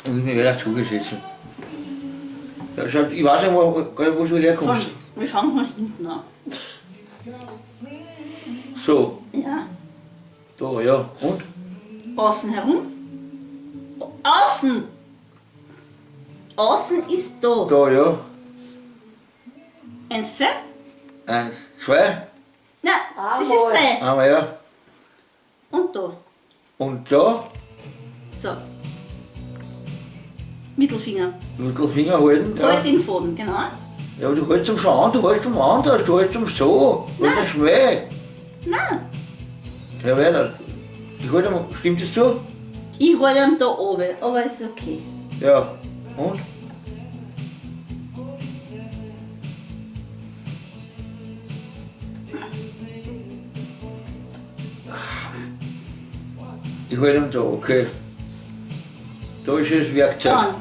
Ich muss mich wieder zugesetzen. Ja, schau, ich weiß nicht, wo du herkommst. Wir fangen von hinten an. So, Ja. da, ja. Und? Außen herum. Außen! Außen ist da. Da, ja. Eins, zwei. Eins, zwei. Nein, das ist drei. Einmal, ja. Und da. Und da, So. Mittelfinger. Mittelfinger halten. Ja. Halt den Faden, genau. Ja, aber du hältst zum schon, du hältst zum anders, du hältst zum so. Nein. Das ist weh. Nein. Ja, weiter. Ich halte am, stimmt das so? Ich halte ihn da oben, aber ist okay. Ja. Und? Ich halte ihn da, okay. Da ist das Werkzeug. Dann.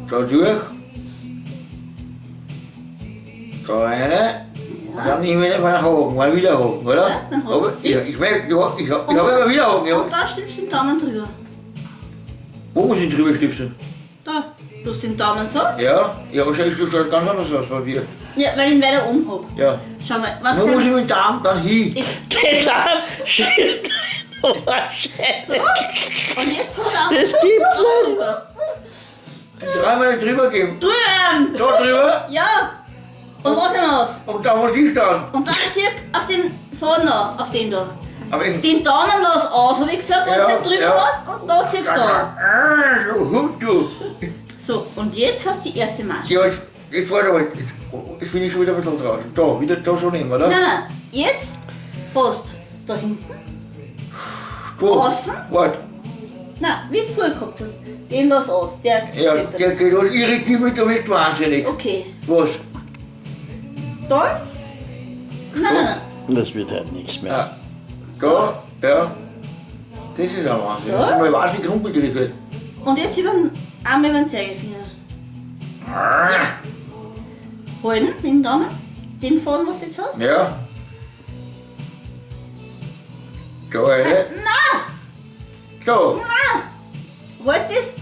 Da durch. Da rein. Und dann nehme ich den Haken, mal wieder Haken, oder? Ja, dann hast du Aber ich, den. ich, merk, ich hab immer wieder Haken. Ja. Und da stülpst du den Daumen drüber. Wo muss ich drüber stüpfen? Da. Du hast den Daumen so. Ja, ja, wahrscheinlich ist das ganz anders aus bei dir. Ja, weil ich ihn weiter oben hab. Ja. Schau mal, was Wo muss ich denn? mit dem Daumen dann hin? Den Arm schiebt Oh, Scheiße. Und jetzt so da. Das gibt's nicht. Dreimal drüber geben. Drüben! Da drüber Ja! Und was hinaus? und da was ist dann? Und dann zieh auf den Faden da, auf den da. Aber ich. Den Daumen lass aus, hab ich gesagt, wenn Ja, du den drüber ja. hast und da ziehst du da. Ah, so Hund, du. So, und jetzt hast du die erste Masche. Ja, jetzt warte mal, jetzt bin ich schon wieder ein bisschen draußen. Da, wieder da so nehmen, oder? Nein, nein, jetzt hast da hinten, Wo? Außen? Warte. nein, wie du vorher gehabt hast, den lass aus, der Ja, zählt der da. geht was irritiert mich, du bist wahnsinnig. Okay, Was? da? Nein, nein, nein. Das wird halt nichts mehr. Ja. Da, ja. Das ist ein Wahnsinn. Das sind mal wahnsinnig Grundbegriffe. Und jetzt über den, einmal über den Zeigefinger. Ah, Halten mit dem Daumen, den Faden, was du jetzt hast. Ja. Da, eine. Nein, Da. nein! Halt das.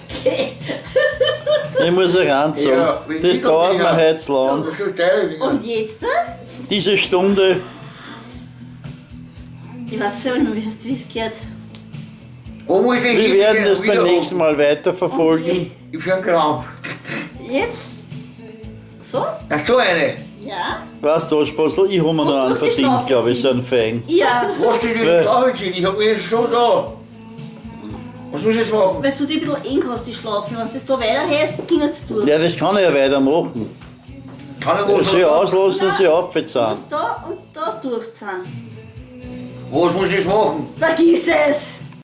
Okay. Ich muss auch eins sagen, Ja, mit das dauert mir Mittelfinger. heute zu lang. Das ist schon steil. Und jetzt? Diese Stunde, Ich weiß selber nicht mehr, wie es gehört. Wo muss ich wir hin? werden das beim Wieder nächsten Mal weiterverfolgen. Ich hab schon einen Krampf. Jetzt? So? Ach, so eine. Ja? Weißt du was, Spaßl, ich hab mir noch Und einen durch die verdient, Schlaufe glaube ich, so ziehen. einen Fein. Ja. Was die Ja. die Schlaufe ziehen? Ich hab mir schon da. Was muss ich jetzt machen? Weil du die ein bisschen eng hast, die Schlaufe. Wenn du es da weiterhältst, ging es durch. Ja, das kann ich ja weitermachen. Kann ich was Sie auslassen, sie Du aufzahlen. musst da und da durchziehen. Was muss ich jetzt machen? Vergiss es!